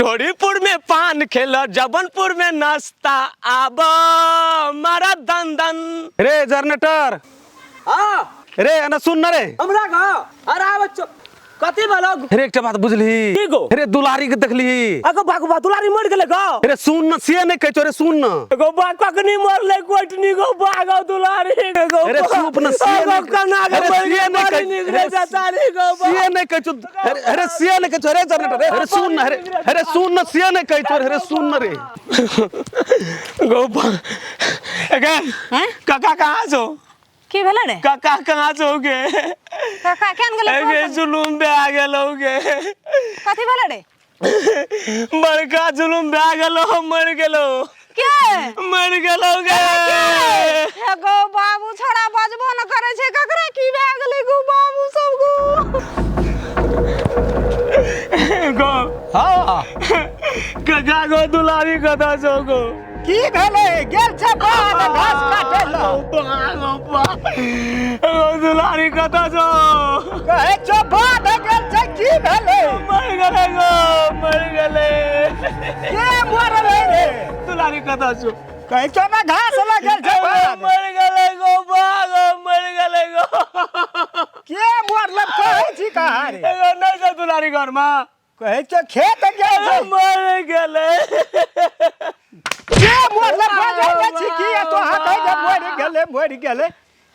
ढोरीपुर में पान खेल जबनपुर में नाश्ता आब मारा दन दन। रे जनरेटर। हाँ। रे एना सुन न रे। हमरा गाँव अरे आब कथी भेलो? रे एकटा बात बुझली? की गो? रे दुलारी के देखली? अगो बागो बा दुलारी मर गेले गो। रे सुन न, से नहीं कहै छौ, रे सुन न। गो बा कखनी मरले कोटनी गो बागो दुलारी गो। अरे चुप न, से गो नहीं- कना के अरे मर से गेले नहीं बड़ी कहै- नीक रे अरे बेचारी गो बा। से नहीं कहै छौ, अरे अरे से नहीं कहै छौ, अरे जनरेटर रे, अरे सुन न, अरे अरे सुन न, से नहीं कहै छौ, अरे सुन न रे। गो बा गे। हैं? काका कहाँ छौ? की भेलै रे? काका कहाँ छौ गे? काका केहन गेलै? गे जुलुम भए गेलौ गे। कथी भेलै रे? बड़का जुलुम भए गेलौ, मरि गेलौ। के? मरि गेलौ गे। हे गो बाबू, छोड़ा बजबो न करै छै, ककरा की भए गेलै गो बाबू सब गो? गो। हाँ। काका गो, दुलारी कतऽ छौ गो? की भेलै? गेल छै बाध घास काटै लए। दुलारी कतऽ छौ? कहै छौ बाध गेल छै, की भेलै? मरि गेलै गो, मरि गेलै। के मरलै रे? दुलारी कतऽ छौ? कहै छौ ने घास लए गेल छै बाध। मरि गेलै गो बाघ, मरि गेलै गो। के मरलै कहै छी कहाँ रे? एगो नहि छौ दुलारी घरमा? कहै छौ खेत गेल छै। मरि गेलै। के मरलै बजै नै छी की? तोहा कहै जे मरि गेलै मरि गेलै,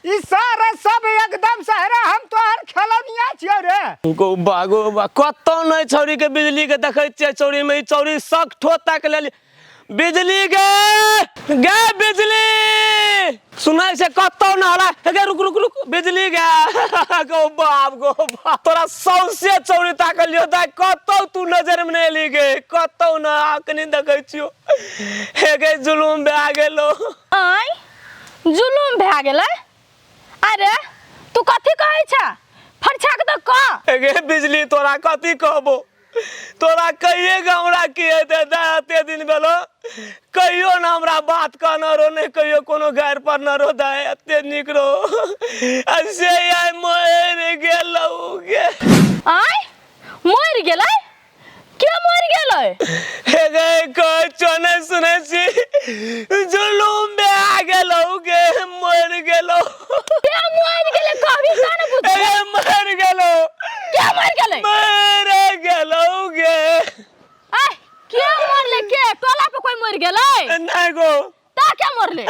ई सारा सब एकदम सहरा हम तोहर खेलौनिया छियौ रे। गो बागो बा, कतौ नहि छौरी के बिजली के देखै छियै चौरी में, ई चौरी सख ठो ताक लेली। बिजली गे, गे बिजली, सुनै छै कतौ न हला। गे रुक रुक रुक, बिजली गे, गो बाप गो बाप, तोरा सौंसे चौरी ताकलियो दाइ, कतौ तू नजर में नहि एली गे, कतौ न अखनी देखै छियो। हे गे जुलुम भए गेलो। आँय, जुलुम भए गेलै? अरे तू कथी कहै छ? फरछा के तऽ कह। गे बिजली, तोरा कथी कहबो? तोरा कहिए के हमरा की हेतै दाइ, एते दिन भेलो कहियो न हमरा बात कहने रहो, नहि कहियो कोनो गारि पड़ने रहो दाइ, एते नीक रहो आ से आइ मरि गेलौ गे। आँय, मरि गेलै? के मरि गेलै? हे गे कहै छौ नहि सुनै छी, जुलुम भए गेलौ गे, मरि गेलौ। के मरि गेलै कहबी तऽ ने बुझबै। हे गे मरि गेलौ। के मरि गेलै? मरि गेलौ गे। आय, के मरलै? के टोला पे कोई मरि गेलै? नहि गो। ता के मरलै?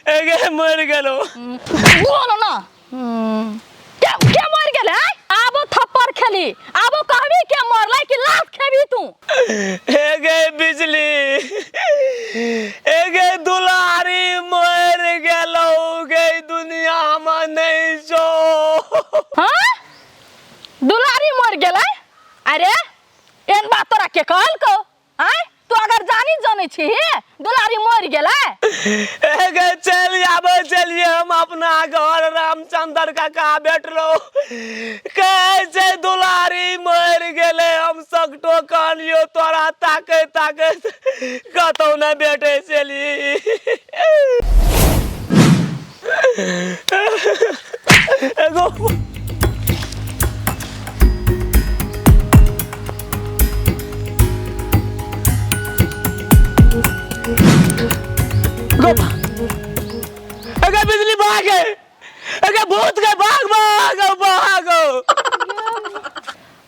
हे गे मरि गेलौ। बोल ना। के के मरि गेलै? आय, आबो थप्पड़ खेली, आबो कहबी के मरलै कि लात खेबी तू? हे गे बिजली, हे गे दुलारी मरि गेलौ गे, दुनिया में नहि छौ। हाँ, दुलारी मर गेलै? अरे एहन बात तोरा के कहलकौ? आँय, तू अगर जानी जानै छी दुलारी मरि गेलै। हे गे चलि आबै चलिए हम अपना घर, रामचंद्र काका भेटलो, कहै छै दुलारी मरि गेलै। हम सगटो कहलियो तोरा ताकै ताकै कतौ नहि भेटै छली। एगो गो अगे बिजली भाग गए, अगे भूत गए, भाग भाग भाग।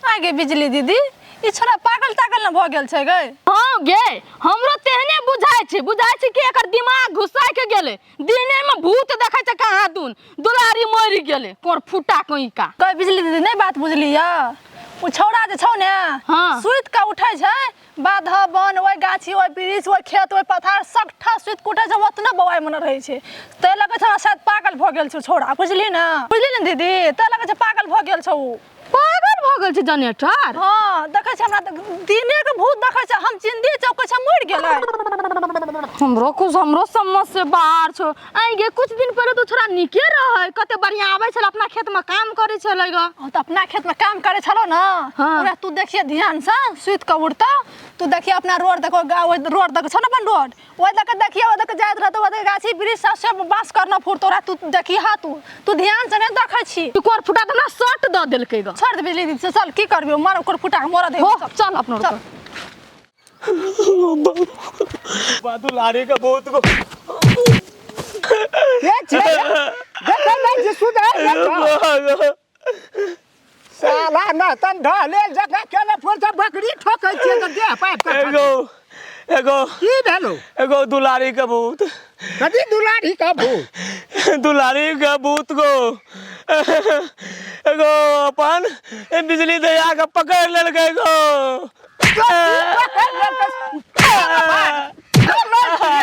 आगे बिजली दीदी, ई छोरा पागल तागल न भऽ गेल छै गै? हाँ गे, हमरो तेहने बुझाइ छै, बुझाइ छै कि एकर दिमाग घुसाइ के गेलै। दिने में भूत देखै छै कहाँ दुन, दुलारी मरि गेलै कोर फूटा कहीं का। गै बिजली दीदी, नहि बात बुझली या? ओ छौड़ा जे छौ ने, हाँ। सुति कऽ उठै छै, बाध बन ओहि गाछी ओहि वृक्ष ओहि खेत ओहि पथार सभठा सुति कऽ उठै छै, ओतना बौआइ मने रहै छै। तै लगै छै हमरा शायद पागल भऽ गेल छै ओ छौड़ा, बुझली ने? बुझली ने दीदी, तै लगै छै पागल भऽ गेल छै ओ। पागल भऽ गेल छै जनरेटर? हाँ, देखै छै हमरा तऽ दिने के भूत देखै छै, हम चिन्दी चौकै छै मरि गेलै। हमरो कुछ हमरो समझ से बाहर छौ। आइ गे, कुछ दिन पहिले तो छोरा नीके रहै, कते बढ़िया आबै छल, अपना खेत में काम करै छलै ग। ओ तऽ अपना खेत में काम करै छलो ने। हाँ। ओकरा तू देखिए ध्यान से, सुति कऽ उठतौ तू देखिए अपना रोड देखो, ओहि रोड देखो छौ ने अपन रोड, ओहि दऽ कऽ देखिए, ओहि दऽ कऽ जाइत रहतौ, ओहि दऽ कऽ गाछी वृक्ष सब से बाँस करना फुरतौ। ओकरा तू देखिहा, तू तू ध्यान से नहि देखै छी। तू कोर फुटा तऽ हमरा शर्ट दऽ देलकै ग। छोड़ दे बिजली दीदी, चल की करबी, मर ओकर फुटा के मरऽ दे। हो चल अपनो। चल। दुलारी के भूत को के छियै देखै नहि छी सुधर जेतौ। साला न तन ढहले जका केले फोन से बकरी ठोकै छियै तऽ देह पाइप के एगो एगो की भेलो एगो दुलारी के भूत कथी दुलारी का भूत दुलारी के भूत को एगो अपन बिजली दैया के पकड़ लेलकै गो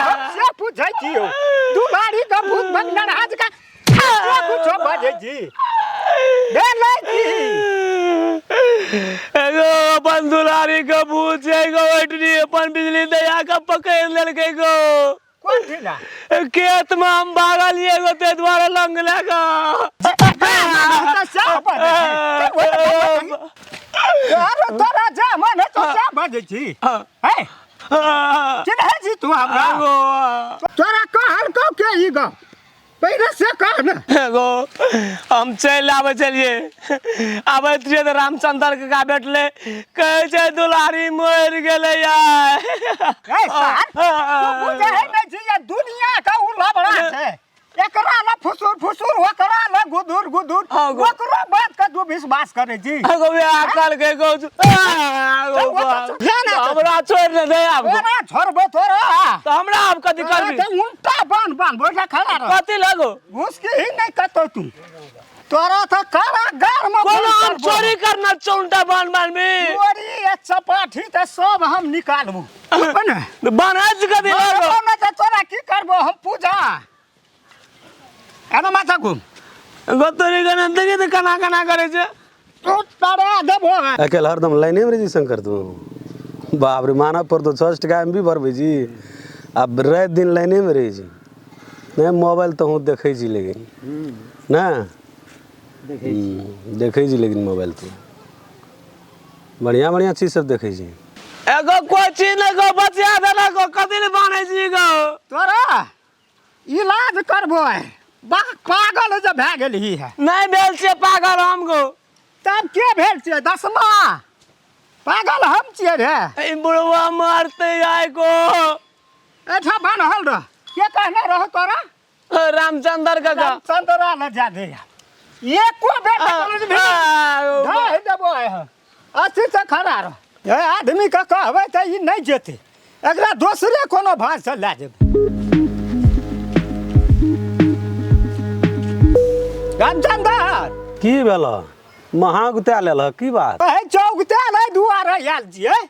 हम से पूछै छियौ दुलारी का भूत भगनराज का से कुछो बाजै छी भेलै की एगो अपन दुलारी के भूत छै एगो ओइठनी अपन बिजली दैया के पकड़ लेलकै गो कोन ठिना खेत में हम भागलियै एगो ताहि दुआरे लंग लए कऽ तऽ सएह बाजै छी अरे तोरा जा मन है तो सएह बाजै छी है चिन्है छी तू हमरा एगो तोरा कहल कौ के ई गप पहिले से कह ने एगो हम चलि आबै छलियै आबैत रहियै तऽ रामचंद्र काका भेटलै कहै छै दुलारी मरि गेलै यार ए सार तू बुझै नहि छी ये दुनिया के उ लबड़ा छै एकरा ल फुसुर फुसुर ओकरा ल गुदुर गुदुर हाँ गो। ओकरो बात के तू विश्वास करै छी एगो बियाह कहलकै गो चल, ओ तऽ चल ना, चल। हमरा छोड़ि ने दे आब तोरा छोड़बो तोरा तऽ हमरा आब कथी करबी तोरा उल्टा बान बान बोझा खड़ा रह कथी लगो घुसकी ही नहीं कतौ तू तोरा तो कारागार में कोनो बंद हम करबो। चोरी करना चौंटा बान बान में चोरी आ चपाठी तऽ सब हम निकालबो ने बान्हज कथी लगो बान्हबो नहि तऽ तोरा की करबो हम पूजा एना माथा घूम गोतरी कने देखी तऽ केना केना करै छै तू तोरा देबो अकेल हरदम लाइने में रही शंकर तू बाप रे मानव पर तो 6 टका एम बी भरबै छी आब राति दिन लाइने में रहै छी नहि मोबाइल तऽ हूँ देखै छी लेकिन ना देखै छी लेकिन मोबाइल तऽ बढ़िआँ बढ़िआँ चीज सब देखै छी एगो कोइ चीज नहि गो बचिया देलक गो कथी लए बान्है छी गो तोरा इलाज करबो है वाह पागल जे भए गेलही है नहि भेल छियै पागल हम गो तब के भेल छियै दसमा पागल हम छियै रे ई बुढ़वा मारते आइ गो एहिठाम बान्हल रह के कहने रह तोरा रामचंद्र काका रामचंद्रा ल जा दे एको बेर कॉलेज भेल ढाहि देबो आइ हम अथी से खड़ा रह ए आदमी के कहबै तऽ ई नहि जेतै एकरा दोसरे कोनो भाषा लए जेबै रामचंद्र की भेल महा गुता लेल की बात कहै चौकते नहि दुआरे आयल छियै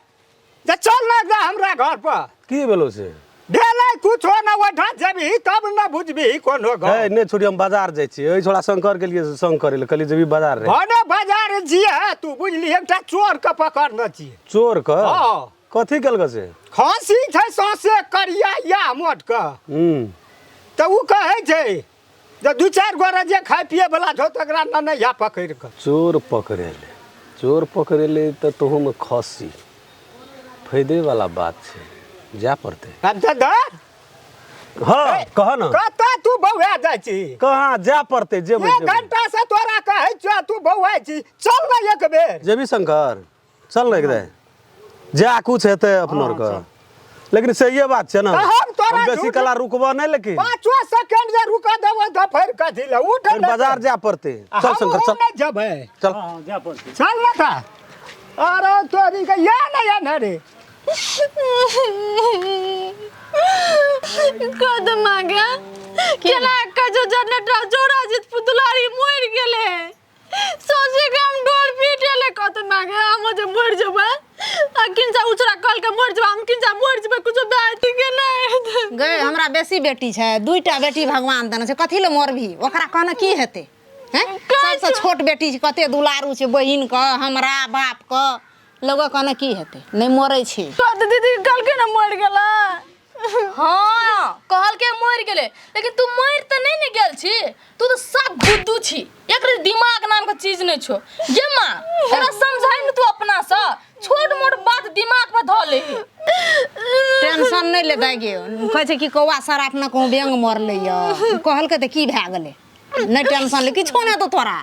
जे चल ने एकरा हमरा घर पर की भेलो से भेलै कुछो न ओहिठाम जेबही तब न बुझबही कोनो हे गप नहि छोड़ी हम बाजार जाइ छियै एहि छोड़ा शंकर के लिए संग करै लए कहलियै जेबही बाजार रे भने बाजार जिये तू बुझली एकटा चोर के पकड़ने छियै चोर के हँ। कथी केलक से खांसी छै सौंसे करिया या मोट के तऽ ओ कहै छै जे दू चारि गोरे जे खाय पिए वाला छौ तकरा ने या पकड़ि कऽ चोर पकड़ेले चोर पकड़ेले तऽ तोहूमे खसी फायदे वाला बात छै जाय पड़तै रामचंद्र हँ कह न कतऽ तू बौआ जाइ छी कहाँ जाय पड़तै जेबै एक जेबै घंटा से तोरा कहै छियौ तू बौआ छी चल ने एक बेर जेबी शंकर चल ने एकदम जा कुछ हेतै अपनो आरके लेकिन सहिए बात छै ने तऽ हम तोरा हम बेसी झूठ- कला रुकबऽ नहि लेकिन पाँचो सेकेंड जे रुका देबो तऽ फेर कथी लए उठ फेर बाजार जाय पड़तै चल शंकर चल नहि जेबै चल चल ने तऽ अरे तोरी के या ने या ने रे कदमा गे केना कजो जनरेटर जोड़ा जित पुतलारी मरि गेलै सोचे के हम डोर पीटे कदमा गे हम जे मरि जेबै आ किनसा उचरा कल के मरि जेबै हम किनसा मरि जेबै कुछो बात के नहीं गै हमरा बेसी बेटी छै दुईटा बेटी भगवान देने छै कथी लए मरबही ओकरा कहने की हेतै हैं सबसँ छोट बेटी छै कते दुलारू छै बहिनके हमरा बापके लोग कहने की हेतै नहि मरै छै कत दीदी कहलकै ने मरि गेलै हाँ कहलकै मरि गेलै लेकिन तू मरि तऽ नहि ने गेल छी तू तऽ साफ बुद्धू छी एकर दिमाग नाम के चीज नहि छौ गे माँ तोरा समझाइ ने तू अपना से छोट मोट बात दिमाग पर धऽ ले टेंशन नहि ले दाइ गे कहै छै कि कौआ सराप ने कहूँ बेंग मरलै यऽ कहलकै तऽ की भए गेलै नहि टेंशन ले किछो नहि हेतौ तोरा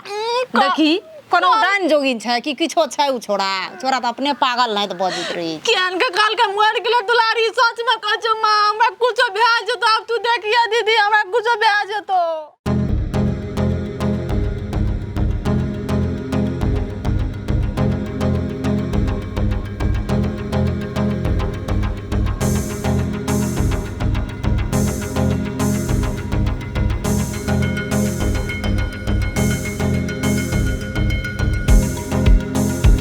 देखी कोनो डाइन जोगिन छै कि किछो छै उ छोड़ा छोड़ा तऽ अपने पागल नहि तऽ बजैत रही। केहन के काल के मर गेलो दुलारी, सच में कहै छौ माँ, हमरा कुछो भए जेतो, आब तू देखिए दीदी, हमरा कुछो भए जेतो।